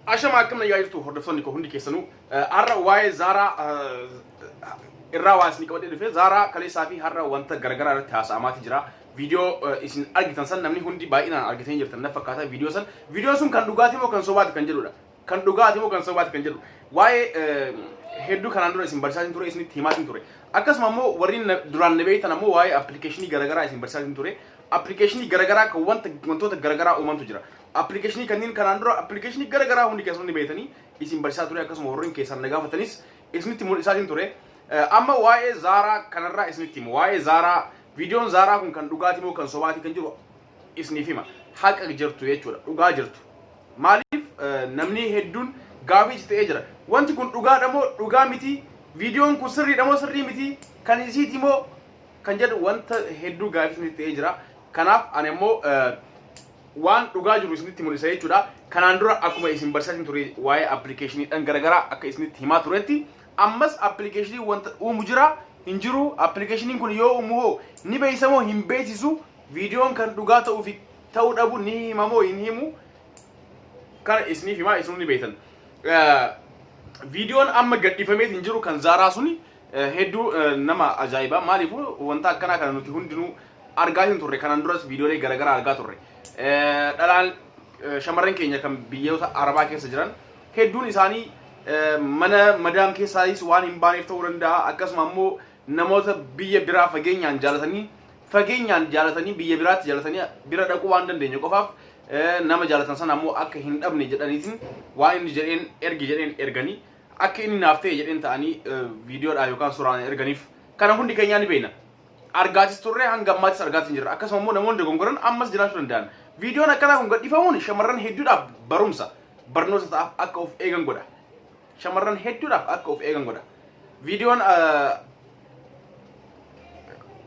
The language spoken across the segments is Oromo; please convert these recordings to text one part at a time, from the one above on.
Ashama, akkam nagaa jirtu hordoftoonni koo hundi keessanuu? Har'a waa'ee Zaaraa irraa waa isin qabadhee dhufe. Zaaraa kaleessaa fi har'a wanta garagaraa irratti haasa'amaati jira. Viidiyoo isin argitan san namni hundi baay'inaan argitanii jirtan na fakkaata viidiyoo san. Viidiyoon sun kan dhugaatii moo kan sobaati kan jedhudha. Kan dhugaatii moo kan sobaati kan jedhu. Waa'ee hedduu kanaan dura isin barsiisaatiin ture, isinitti himaatiin ture. Akkasuma immoo warri duraan na beektan ammoo waa'ee appilikeeshinii garagaraa isin barsiisaatiin ture. Appilikeeshinii garagaraa kan wanta wantoota garagaraa uumantu jira. Appilikeeshinii kanneen kanaan dura appilikeeshinii garagaraa hundi keessan ni beektanii isin barsiisaa ture, akkasuma warreen keessan na gaafatanis isinitti mul'isaatiin ture. Amma waa'ee Zaaraa kanarraa isinitti himu. Waa'ee Zaaraa, viidiyoon Zaaraa kun kan dhugaatii moo kan sobaatii kan jiru isiniif hima. Haqa jirtu jechuudha. Dhugaa jirtu. Maaliif namni hedduun gaafii itti ta'ee jira. Wanti kun dhugaadha moo dhugaa miti? Viidiyoon kun sirriidha moo sirrii miti? Kan isiiti moo kan jedhu wanta hedduu gaafii isinitti ta'ee jira. Kanaaf ani immoo waan dhugaa jiru isinitti mul'isa jechuudha. Kanaan dura akkuma isin barsiisaa ture, waa'ee appilikeeshiniidhaan garaagaraa akka isinitti himaa turetti, ammas appilikeeshinii wanta uumu jira hin jiru, appilikeeshiniin kun yoo uumu hoo ni beeksisa moo hin beeksisu, viidiyoon kan dhugaa ta'uu fi ta'uu dhabu ni hima moo hin himu, kana isiniif himaa, isin ni beektan. Viidiyoon amma gadhiifamee hin jiru kan Zaaraa suni hedduu nama ajaa'iba. Maaliif? Wanta akkanaa kana nuti hundinuu argaa hin turre. Kanaan duras viidiyoolee garaagaraa argaa turre. Dhalaan shamarran keenya kan biyyoota Arabaa keessa jiran hedduun isaanii mana madaam keessaayis waan hin baaneef ta'uu danda'a. Akkasuma ammoo namoota biyya biraa fageenyaan jaalatanii biyya biraatti jaalatanii bira dhaquu waan dandeenye qofaaf, nama jaalatan sana ammoo akka hin dhabne jedhaniitiin waan inni jedheen ergi jedheen erganii, akka inni naaf ta'e jedheen ta'anii viidiyoodhaan yookaan suuraan erganiif. Kana hundi keenyaa ni beekna. Argaatis turre, hanga ammaatis argaatis hin jirra. Akkasuma immoo namoonni dogongoran ammas jiraachuu danda'an. Viidiyoon akkanaa kun gadhiifamuun shamarran hedduudhaaf barumsa, barnoota ta'aaf, akka of eegan godha. Shamarran hedduudhaaf akka of eegan godha. Viidiyoon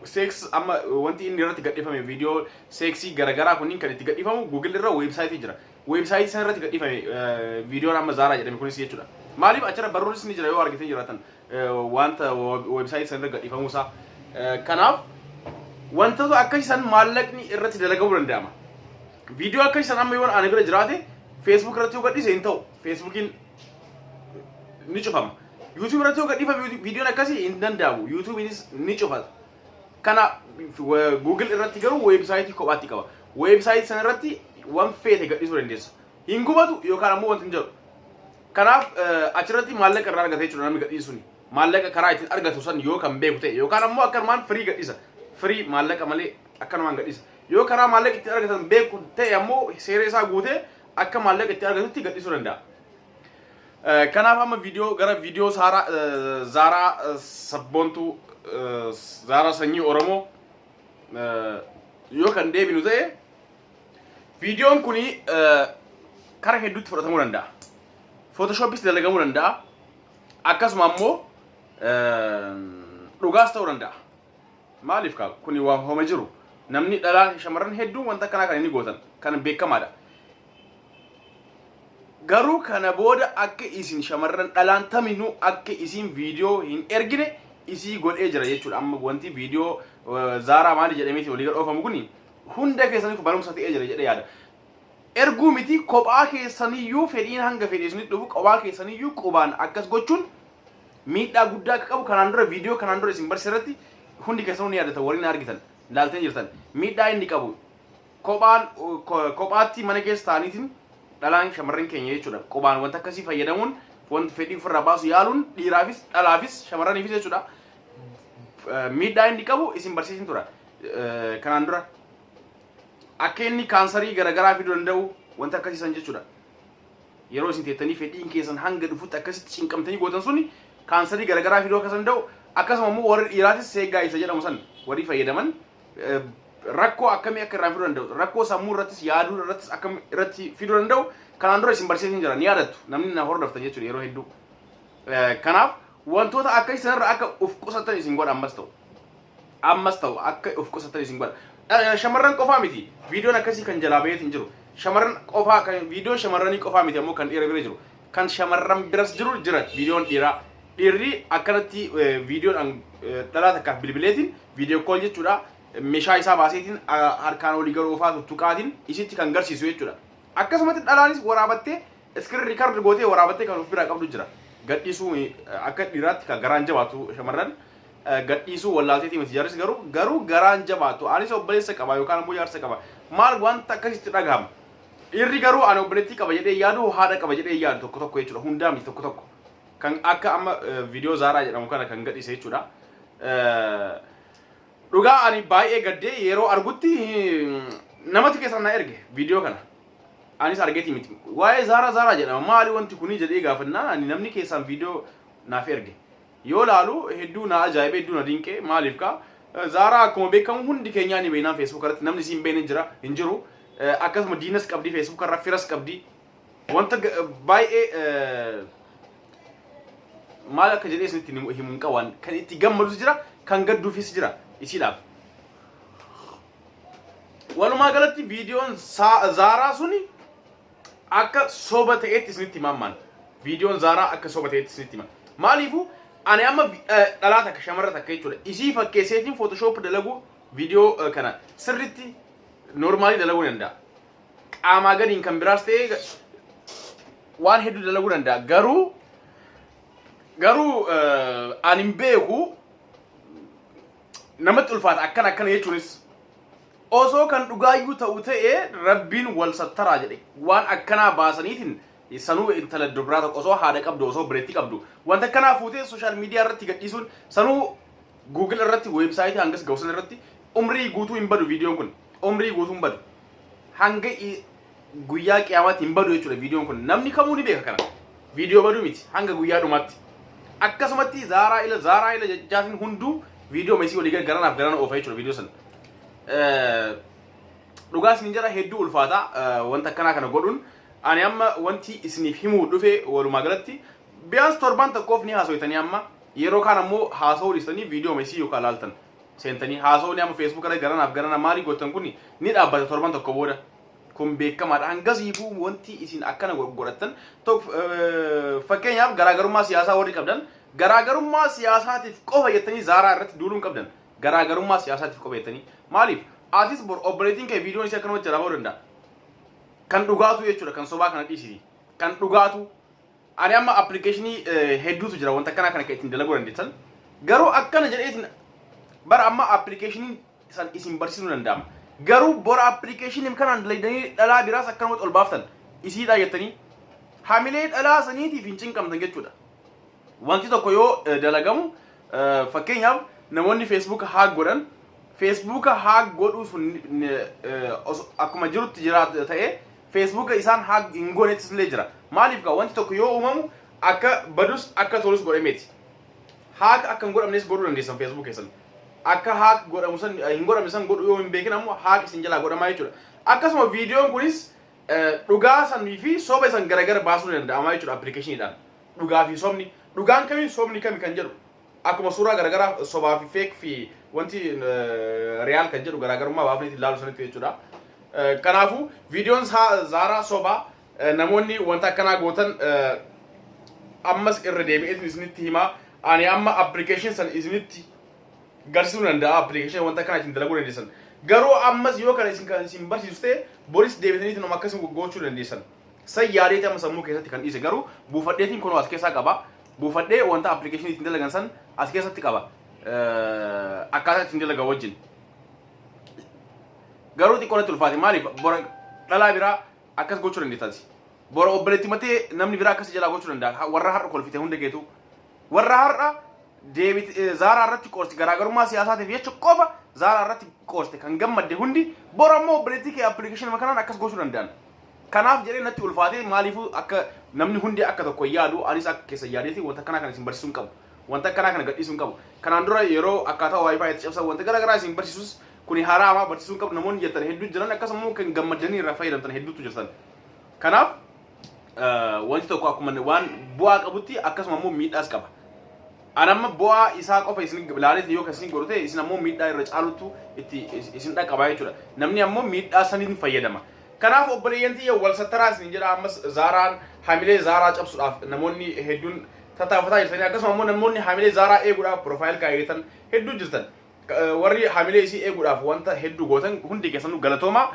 sex amma wanti inni irratti gadhiifame, viidiyoo seeksii garaagaraa kunniin kan itti gadhiifamu Google irra weebsaayitii jira. Weebsaayitii sana irratti gadhiifame viidiyoon amma Zaaraa jedhame kunis jechuudha. Maaliif? Achirra barruunis ni jira yoo argitanii jiraatan wanta weebsaayitii sana irra gadhiifamuu isaa. Kanaaf wantoota akkasii san maallaqni irratti dalagamuu danda'ama. Viidiyoo akkasii san amma yoo ani bira jiraate Facebook irratti yoo gadhiise hin ta'u. Facebookiin ni cufama. YouTube irratti yoo gadhiifame viidiyoon akkasii hin danda'amu. YouTubeinis ni cufata. Kana Google irratti garuu weebsaayitii kophaatti qaba. Weebsaayitii sana irratti waan feete gadhiisuu dandeessa. Hin gubatu yookaan ammoo wanti hin jedhu. Kanaaf achirratti maallaqa irraa argata jechuudha namni gadhiisuuni. Maallaqa karaa ittiin argatu san yoo kan beeku ta'e, yookaan ammoo akkanumaan firii gadhiisa. Firii maallaqa malee akkanumaan gadhiisa. Yoo karaa maallaqa ittiin argatan beeku ta'e ammoo seera isaa guutee akka maallaqa ittiin argatutti gadhiisuu danda'a. Kanaaf amma viidiyoo gara viidiyoo Saaraa, Zaaraa sabboontuu, Zaaraa sanyii Oromoo yoo kan deebinu ta'e, viidiyoon kuni karaa hedduutti fudhatamuu danda'a. Photoshopis dalagamuu danda'a. Akkasuma ammoo dhugaas ta'uu danda'a. Maaliif kaa kuni waan homa jiru, namni dhalaa shamarran hedduun wanta akkanaa kan inni gootan kan beekamaadha. Garuu kana booda akka isin shamarran dhalaan taminuu akka isin viidiyoo hin ergine isii godhee jira jechuudha. Amma wanti viidiyoo Zaaraa maali jedhameeti walii gad oofamu kuni hunda keessaniif barumsa ta'ee jira jedhee yaada. Erguu miti, kophaa keessaniyyuu fedhiin hanga fedhii isinitti dhufu kophaa keessaniyyuu qubaan akkas gochuun miidhaa guddaa akka qabu kanaan dura viidiyoo kanaan dura isin barsiise irratti hundi keessanuu ni yaadatan, warri na argitan ilaaltanii jirtan, miidhaa inni qabu. Kophaan kophaatti mana keessa ta'aniitiin dhalaan shamarran keenya jechuudha qubaan wanta akkasii fayyadamuun, wanta fedhii ofirraa baasu yaaluun dhiiraafis dhalaafis shamarraniifis jechuudha miidhaa inni qabu isin barsiisin tura kanaan dura, akka inni kaansarii garaagaraa fiduu danda'u wanta akkasii san jechuudha. Yeroo isin teettanii fedhiin keessan hanga dhufutti akkasitti cinqamtanii gootan suni kaansarii garaagaraa fiduu akka danda'u, akkasuma immoo warri dhiiraatis seeggaa isa jedhamu san warri fayyadaman rakkoo akkamii akka irraan fiduu danda'u, rakkoo sammuu irrattis yaaduu irrattis akkam irratti fiduu danda'u kanaan dura isin barsiisin jira, ni yaadattu namni na hordoftan jechuudha yeroo hedduu. Kanaaf wantoota akkasii sanarra akka of qusatan isin godha, ammas ta'u akka of qusatan isin godha. Shamarran qofaa miti viidiyoon akkasii kan jalaa baheetiin jiru. Shamarran qofaa kan viidiyoo shamarranii qofaa miti ammoo kan dhiira bira jiru. Kan shamarran biras jiru jira viidiyoon dhiiraa. Dhiirri akkanatti viidiyoodhaan dhalaa takkaaf bilbileetiin, video call jechuudha, meeshaa isaa baaseetiin harkaan olii gara oofaa tuttuqaatiin isitti kan garsiisu jechuudha. Akkasumatti dhalaanis waraabattee Screen record gootee waraabattee kan of biraa qabdu jira. Gadhiisuu akka dhiiraatti kan garaan jabaatu shamarran gadhiisuu wallaalteetii miti jarris garuu garaan jabaatu. Anis obboleessa qaba yookaan immoo jaarsa qaba. Maal wanta akkasitti dhagahama. Dhiirri garuu ani obboleettii qaba jedhee yaadu, haadha qaba jedhee yaadu tokko tokko jechuudha. Hundaa miti, tokko tokko. Kan akka amma viidiyoo Zaaraa jedhamu kana kan gadhiise jechuudha. Dhugaa ani baay'ee gaddee yeroo argutti namatti keessan na erge viidiyoo kana. Anis argeeti miti. Waa'ee Zaaraa Zaaraa jedhama. Maali wanti kuni jedhee gaafannaan ani namni keessaan viidiyoo naaf erge. Yoo laalu hedduu na ajaa'ibe, hedduu na dinqe. Maaliif kaa Zaaraa akkuma beekamu hundi keenyaa ni beeknaan Facebook irratti namni siin beekne jira hin jiru. Akkasuma diinas qabdi, Facebook irra firas qabdi. Wanta baay'ee maal akka jedhee isinitti himu hin qaban, kan itti gammadus jira, kan gadduufis jira isiidhaaf. Walumaa galatti viidiyoon Zaaraa suni akka soba ta'etti isinitti himaa. Viidiyoon Zaaraa akka soba ta'etti isinitti hima. Maaliifuu ani amma dhalaa takka, shamarra takka jechuudha. Isii fakkeesseetiin Photoshop dalaguu, viidiyoo kana sirritti normal dalaguu danda'a. Qaamaa gadiin kan biraas ta'ee waan hedduu dalaguu danda'a. Garuu ani hin beeku, namatti ulfaata akkana akkana jechuunis. Osoo kan dhugaayyuu ta'u ta'ee Rabbiin wal sattaraa jedhe waan akkanaa baasaniitiin sanuu intala dubaraa tokko osoo haadha qabdu, osoo bireetti qabdu, wanta akkanaa fuutee social media irratti gadhiisuun, sanuu Google irratti, website hangas ga'u san irratti, umrii guutuu hin badu. Viidiyoon kun umrii guutuu hin badu, hanga guyyaa qiyaamaatti hin badu jechuudha. Viidiyoon kun namni kamuu ni beeka kana, viidiyoo baduu miti. Hanga guyyaa dhumaatti akkasumatti Zaaraa ila Zaaraa ila jechaatiin hunduu viidiyoo meesii walii garanaaf garana oofa jechuudha viidiyoo sana. Dhugaa isin jira, hedduu ulfaata wanta akkanaa kana godhuun. Ani amma wanti isiniif himuu dhufe, walumaa galatti biyaans torban tokkoof ni haasoytanii, amma yeroo kaan ammoo haasa'uu dhiistanii viidiyoo meesii yookaan laaltan seentanii haasa'uun amma Facebook irra garanaaf garana maalii gootan kun ni dhaabbata torban tokko booda. Kun beekamaadha. Hangasiifuu wanti isin akkana godhattan, fakkeenyaaf garaagarummaa siyaasaa warri qabdan, garaagarummaa siyaasaatiif qofa jettanii Zaaraa irratti duuluu hin qabdan. Garaagarummaa siyaasaatiif qofa jettanii. Maaliif? Atis bor obboleettiin kee viidiyoon isii akkanumatti jalaa ba'uu danda'a. Kan dhugaatu jechuudha, kan sobaa kana dhiisiti. Kan dhugaatu. Ani amma application hedduutu jira wanta akkanaa kana kan ittiin dalaguu dandeessan. Garuu akkana jedheetiin bara amma application san isin barsiisuu danda'ama. Garuu bora application kanaan dalaydanii dhalaa biraas akkanumatti ol baaftan isiidhaa jettanii hamilee dhalaa saniitiif hin cinqamtan jechuudha. Wanti tokko yoo dalagamu, fakkeenyaaf namoonni Facebook hack godhan, Facebook hack godhuu sun akkuma jirutti jira ta'ee Facebook isaan hack hin goonettis illee jira. Maaliif gaa wanti tokko yoo uumamu akka badus akka tolus godhameeti. Hack akka hin godhamnes godhuu dandeessan Facebook keessan. Akka hack godhamu san hin godhamne san godhuu yoo hin beekin ammoo hack isin jalaa godhamaa jechuudha. Akkasuma viidiyoon kunis dhugaa sanii fi soba san garagara baasuu ni danda'ama jechuudha applicationiidhaan. Dhugaa fi sobni, dhugaan kami, sobni kami kan jedhu, akkuma suuraa garagaraa sobaa fi fake fi wanti real kan jedhu garaagarummaa baafneetti ilaalu sanitti jechuudha. Kanaafuu viidiyoon Zaaraa sobaa. Namoonni wanta akkanaa gootan ammas irra deebi'eetiin isinitti himaa. Ani amma application san isinitti garsiisuu danda'a, application wanta akkanaa ittiin dalaguu dandeessan. Garuu ammas yoo kana isin kan isin barsiisu ta'e, boris deebitanii nama akkasii gochuu dandeessan. San yaadeeti amma sammuu keessatti kan dhiise. Garuu buufadheetiin kunoo as keessaa qaba. Buufadhee wanta application ittiin dalagan san as keessatti qaba. Akkaataa ittiin dalagan wajjin. Garuu xiqqoo natti ulfaate. Maaliif? Bora dhalaa biraa akkas gochuu dandeettaati. Bora obboleetti matee namni biraa akkas jalaa gochuu danda'a. Warra har'a kolfite hunda keetu. Warra har'a deebit Zaaraa irratti qoorti, garaagarummaa siyaasaatiif jecha qofa Zaaraa irratti qoorte kan gammadde hundi, bora ammoo obboleettii kee application kanaan akkas gochuu danda'an. Kanaaf jedhee natti ulfaatee. Maaliifuu akka namni hundi akka tokko yaadu, anis akka keessa yaadeeti wanta akkanaa kana isin barsiisuu hin qabu. Wanta akkanaa kana gadhiisuu hin qabu. Kanaan dura yeroo akkaataa WiFi itti cabsan wanta gara garaa isin barsiisus, kuni haraamaa, barsiisuu hin qabu namoonni jettan hedduu jiran, akkasuma kan gammaddanii irraa fayyadamtan hedduutu jirtan. Kanaaf wanti tokko akkuma waan bu'aa qabutti akkasuma immoo miidhaas qaba. Ani amma bu'aa isaa qofa isin ilaaleetiin yoo kan isin godhu ta'e, isin ammoo miidhaa irra caaluttu itti isin dhaqqabaa jechuudha. Namni ammoo miidhaa saniin fayyadama. Kanaaf obboleeyyan tiyya, wal sattaraa isin jedha. Ammas Zaaraan hamilee Zaaraa cabsuudhaaf namoonni hedduun tattaafataa jirtanii, akkasuma ammoo namoonni hamilee Zaaraa eeguudhaaf profile kaa'eetan hedduu jirtan. Warri hamilee isii eeguudhaaf wanta hedduu gootan hundi keessanuu galatoomaa.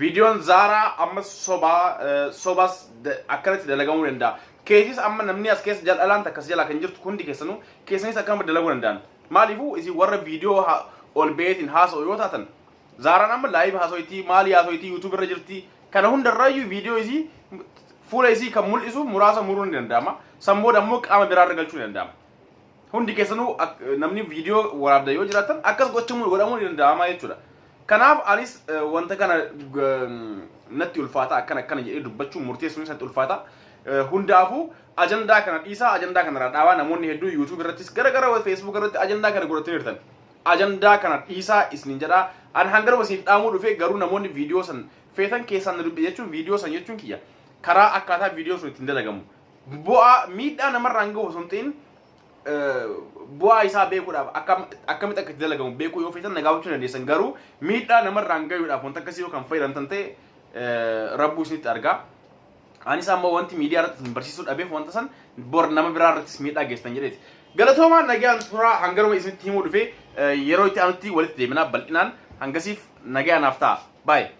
Viidiyoon Zaaraa amma sobaa, sobas akkanatti dalagamuu danda'a. Keetis amma namni as keessa jal'alaan takkas jalaa kan jirtu hundi keessanuu keessanis akkanuma dalaguu danda'an. Maaliifuu isin warra viidiyoo ol ba'eetiin haasa'u yoo taatan, Zaaraan amma live haaso'itii, maali haaso'itii, YouTube irra jirti. Kana hundarraayyuu viidiyoo isii, fuula isii kan mul'isu muraasa muruun ni danda'ama. San booda ammoo qaama biraarra galchuu ni danda'ama. Hundi keessanuu namni viidiyoo waraabda yoo jiraatan akkas gochamuun godhamuu ni danda'ama jechuudha. Kanaaf anis wanta kana natti ulfaata, akkana akkana jedhee dubbachuun murteessuun natti ulfaata. Hundaafuu ajandaa kana dhiisaa, ajandaa kana irraa dhaabaa. Namoonni hedduu YouTube irrattis gara gara Facebook irratti ajandaa kana godhatanii jirtan. Ajandaa kana dhiisaa isinin jedhaa. Ani hangaruma isiniif dhaamuu dhufe. Garuu namoonni viidiyoo san feetan keessaan na dubbi jechuun, viidiyoo san jechuun kiyya karaa akkaataa viidiyoo sun ittiin dalagamu, bu'aa miidhaa namarraan gahu osoo hin ta'in bu'aa isaa beekuudhaaf, akkamitti akka itti dalagamu beekuu yoo feetan na gaafachuu dandeessan. Garuu miidhaa namarraan gayuudhaaf wanta akkasii yoo kan fayyadamtan ta'e, rabbuu isinitti argaa. Anis amma wanti miidiyaa irratti isin barsiisuu dhabeef wanta san bor nama biraa irrattis miidhaa geessitan jedheeti. Galatoomaa, nagaan turaa. Hangaruma isinitti himuu dhufee, yeroo itti aanutti walitti deebinaa bal'inaan. Hangasiif nagaa naaf ta'a. Baay'ee.